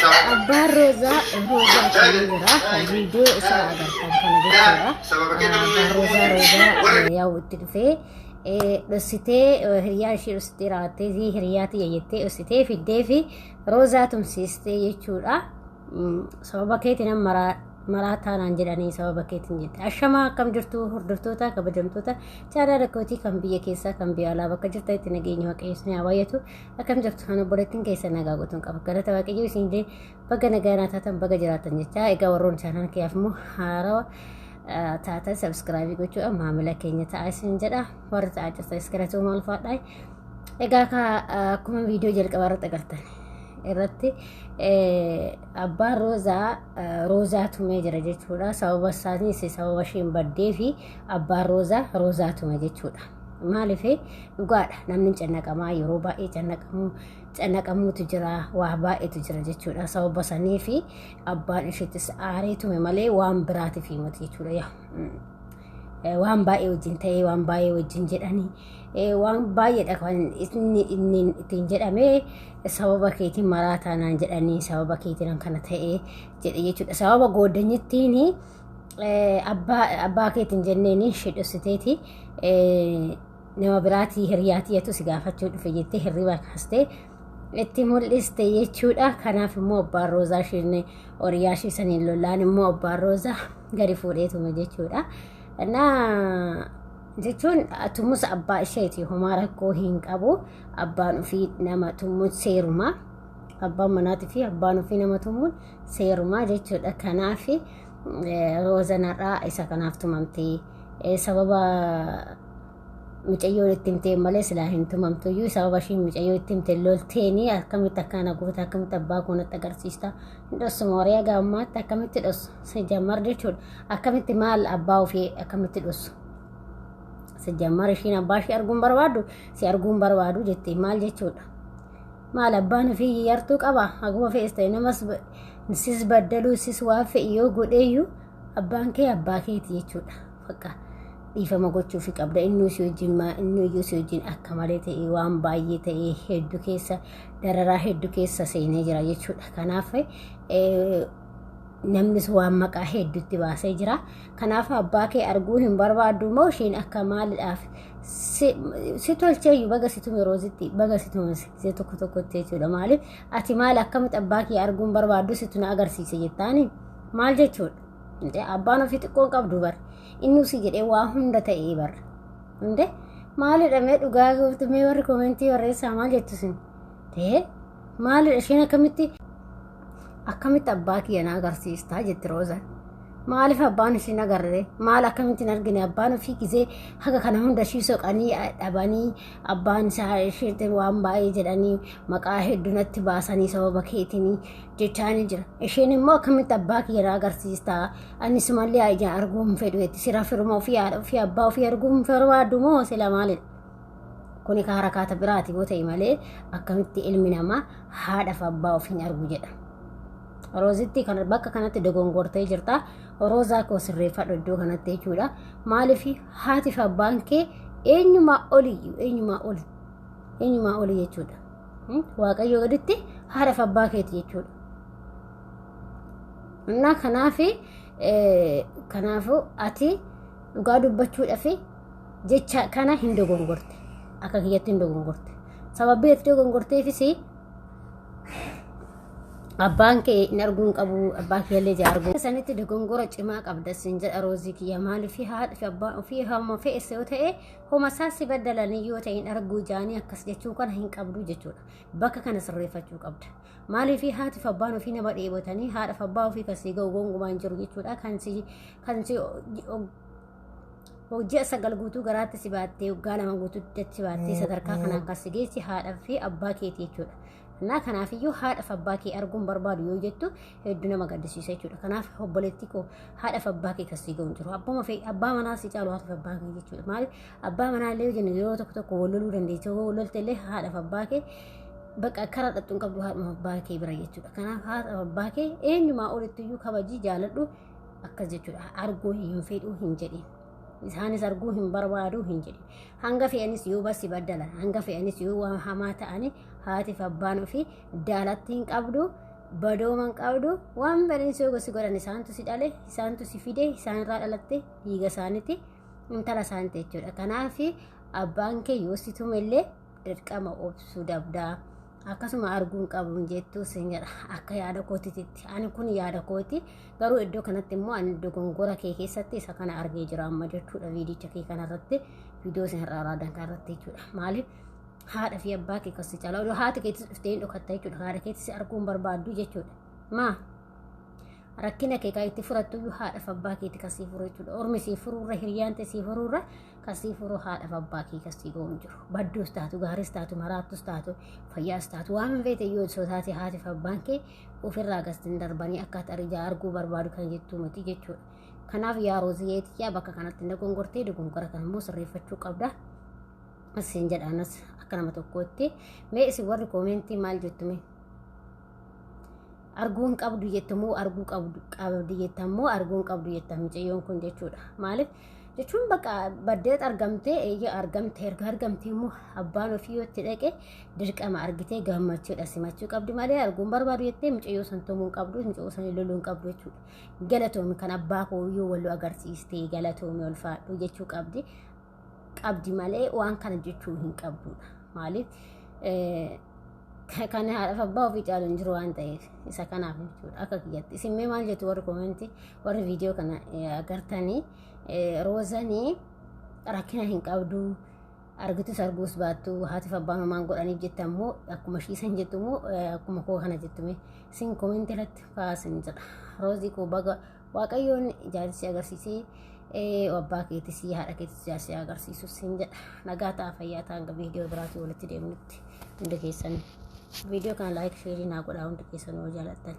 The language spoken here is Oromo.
Abbaan Roozaa Roozaa tumee jira. Viidiyoo isaa agartan kana jechuudha. Abbaan Roozaa Roozaa yaa'u itti dhufee dhossitee hiriyaa ishee dhossitee raawwattee hiriyaa tiyya jettee dhossitee fiddee fi Roozaa tumsiistee jechuudha. Sababa keetiin amma maraataa naan jedhanii sababa keetiin jette. Ashamaa akkam jirtu hordoftoota kabajamtoota chaanaala kootii kan biyya keessaa kan biyya alaa bakka jirtanitti nageenya waaqayyo isin haa baay'atu. Akkam jirtu kan obboleettiin keessa nagaa guutuun qaba. Galata waaqayyo isin illee baga nagaa naa taatan baga jiraatan jechaa egaa warroon chaanaala kiyyaaf immoo haarawa taatan sabskraayibii gochuudhaan maamila keenya ta'aa isin jedha. Warri ta'aa jirtanis galatooma ulfaadhaa. Egaa akkuma viidiyoo jalqabaa irratti agartan irratti abbaan Roozaa Roozaa tumee jira jechuudha. Sababa isaatiinis sababa isheen baddee fi abbaan Roozaa Roozaa tume jechuudha. Maaliif dhugaadha namni cannaqamaa yeroo baay'ee cannaqamuu cannaqamuutu jira waa baay'eetu jira jechuudha. Sababa sanii fi abbaan isheettis aaree tume malee waan biraatiif himatu jechuudha. Waan baay'ee wajjin ta'ee waan baay'ee wajjin jedhanii waan baay'eedha kan inni inni ittiin jedhame sababa keetiin maraataa naan jedhanii sababa keetiin kana ta'e jedhe jechuudha. Sababa gooddanyittiin abbaa keetiin jenneen ishee dhossiteeti nama biraatii hiriyaatii si gaafachuu dhufe jettee hirriba kaastee itti mul'iste jechuudha. Kanaaf immoo abbaan Roozaa isheen horiyaa ishee saniin lollaan immoo abbaan Roozaa gadi fuudhee tume jechuudha. Naa jechuun tumus abbaa isheeti homaa rakkoo hin qabu. Abbaan ofii nama tumuun seeruma. Abbaan manaatii fi abbaan ofii nama tumuun seeruma jechuudha. Kanaaf Roozan har'aa isa kanaaf tumamte. Sababa mucayyoon itti himteen malee silaa hin tumamtuyyuu sababa ishiin mucayyoo itti himte lolteeni akkamitti akkana goota akkamitti abbaa koo natti agarsiista hin dhossu moorii haga ammaatti akkamitti dhossu sijjammar jechuudha akkamitti maal abbaa ofii akkamitti dhossu sijjammar ishiin abbaa ishee arguun barbaaddu si arguun barbaadu jette maal jechuudha maal abbaan ofii yartuu qaba haguma fe'es ta'e namas sis baddaluu sis waan fe'e yoo godheeyyuu abbaan kee abbaa keeti jechuudha bakka dhiifama gochuufi qabda innuu si wajjin innuu iyyuu si wajjin akka malee ta'e waan baay'ee ta'e hedduu keessa dararaa hedduu keessa seenee jira jechuudha kanaaf namnis waan maqaa hedduutti baasee jira kanaaf abbaa kee arguu hin barbaaddu moo isheen akka maalidhaaf si tolcheeyyu baga si tume roozitti baga si tume si tokko tokkotti jechuudha maaliif ati maal akkamitti abbaa kee arguu hin barbaaddu situ na agarsiise jettaani maal jechuudha Inte abbaan ofii xiqqoon qabdu bar. Inni usii jedhee waa hunda ta'ee bar. Inte maalidha mee dhugaa gooftu mee warri komentii barreessaa maal jettu isin? Tee maalidha isheen akkamitti akkamitti abbaa kiyya na agarsiistaa jetti Roozaan. Maaliif abbaan isheen agarre maal akkamitti hin argine abbaan ofii gizee haga kana hunda ishii soqanii dhabanii abbaan isaa isheetti waan baay'ee jedhanii maqaa hedduu natti baasanii sababa keetiin jechaanii jira. Isheen immoo akkamitti abbaa kiyya na agarsiista? Ani sumallee ija arguu hin fedhu jetti. Sira firuma ofii haadha ofii abbaa ofii arguu hin barbaaddu moo sila maalidha? Kuni ka harakaata biraati yoo ta'e malee akkamitti ilmi namaa haadhaaf abbaa ofii hin argu jedha. Roozitti kan bakka kanatti dogongortee jirta. Roozaa koo sirreeffadhu iddoo kanatti jechuudha. Maaliif haatiif abbaan kee eenyumaa oliyyuu eenyumaa oli eenyumaa oli jechuudha. Waaqayyoo gaditti haadhaaf abbaa keeti jechuudha. Innaa kanaaf kanaafuu ati dhugaa dubbachuudhaaf jecha kana hin dogongorte. Akka kiyyatti hin dogongorte. Sababii ati dogongorteefis abbaan kee hin arguu hin qabu abbaa kee illee ija arguu. Sanitti dogongora cimaa qabda sin jedha roozii kiyya maaliif haadha fi abbaan ofii hamma fe'es yoo ta'e Homa isaa si baddalanii yoo ta'e hin arguu jaanii akkas jechuu kana hin qabdu jechuudha. Bakka kana sirreeffachuu qabda. Maaliif haatiif abbaan ofii nama dheebotanii haadhaaf abbaa ofii kan si ga'u gonkumaa hin jiru jechuudha. Kan si kan si ji'a 9 guutuu garaatti si baattee waggaa 2 guutuutti si baattee sadarkaa kanaan kan si geessi haadhaa fi abbaa keeti jechuudha. Innaa kanaafiyyuu haadhaaf abbaa kee arguun barbaadu yoo jettu hedduu nama gaddisiisa jechuudha. Kanaaf obboleettii koo haadhaaf abbaa kee kan sii ga'u hin jiru. Abbuma fi abbaa manaa si caalu haadhaaf abbaa kee jechuudha. Maaliif abbaa manaa illee yoo jennu yeroo tokko tokko wal loluu dandeessa. Yoo wal lolte illee haadhaaf abbaa kee bakka karaa dhaqxu hin qabdu haadhuma abbaa kee bira jechuudha. Kanaaf haadhaaf abbaa kee eenyumaa olitti iyyuu kabajii jaaladhu akkas jechuudha. Arguu hin fedhuu hin jedhin. Isaanis arguu hin barbaadu hin jedhin. Hanga fe'anis yoo basi baddalan hanga fe'anis yoo waan hamaa ta'ani haatiif abbaan ofii daalatti hin qabdu. Badooman qabdu waan fedhan si gosi godhan, isaantu si dhale, isaantu si fide, isaanirraa dhalatte, dhiiga isaaniiti, intala isaaniiti jechuudha. Kanaaf abbaan kee yoo si tumellee dirqama obsuu dabdaa. Akkasuma arguun qabu jettu sin jedha akka yaada kootiitti. Ani kun yaada kooti, garuu iddoo kanatti immoo ani dogongora kee keessatti isa kana argee jira amma jechuudha, viidicha kee kanarratti, viidiyoo isin irraa raadan kanarratti jechuudha. Maaliif haadha fi abbaa kee kasi caalaa odoo haati keetis dhuftee hin dhokatta jechuudha. Haadha keetis arguun barbaaddu jechuudha. Maa rakkina kee kan itti furattu haadha fi abbaa keeti kasii furu jechuudha. Ormi sii furuurra, hiriyaan ta'e sii furuurra, kasii furu haadha fi abbaa kee kasii ga'u hin jiru. Badduus taatu, gaariis taatu, maraattus taatu, fayyaas taatu, waan feete yoo osoo taate, haati fi abbaan kee ofirraa gastiin darbanii akka ijaa arguu barbaadu kan jettuu miti jechuudha. Kanaaf yaa Rooziyeetiyyaa, bakka kanatti hin dogongortee, dogongora kan immoo sirreeffachuu qabda. Asiin jedhaanas akka nama tokkootti. Mee isin warri koomentii maal jettume? Arguun qabdu jettumoo, arguu qabdu qabdi jettammoo, arguun qabdu jettan mucayyoon kun jechuudha. Maaliif jechuun bakka baddeet argamtee, eeyyee argamte, erga argamte immoo abbaan ofii yoo itti dhaqe dirqama argitee gammachuudha simachuu qabdi malee arguun barbaadu jettee mucayyoo san tumuu hin qabdu, mucayyoo san loluu hin qabdu jechuudha. Galatoomi, kan abbaa koo yoo walloo agarsiistee galatoomi, ulfaadhu jechuu qabdi malee waan kana jechuu hin qabdudha. Maaliif kan haadhaaf abbaa ofii caalu hin jiru waan ta'eef isa kanaaf jechuudha akka kiyyatti. Isin mee maal jettu warri koomentii, warri viidiyoo kana agartanii? Roozanii rakkina hin qabdu, argitus arguus baattu, haatiif abbaan homaan godhaniif jetta immoo, akkuma ishiisan jettu immoo, akkuma koo kana jettume isin koomentii irratti kaasin jedha. Roozii koo, baga Waaqayyoon jaalisi agarsiisee, abbaa keetis haadha keetis jaalisi agarsiisu sin jedha. Nagaa ta'a, fayyaa ta'a, hanga viidiyoo biraatiin walitti deemnutti. Hundi keessan viidiyoo kana like, share naa godhaa hundi keessan yoo jaalattan.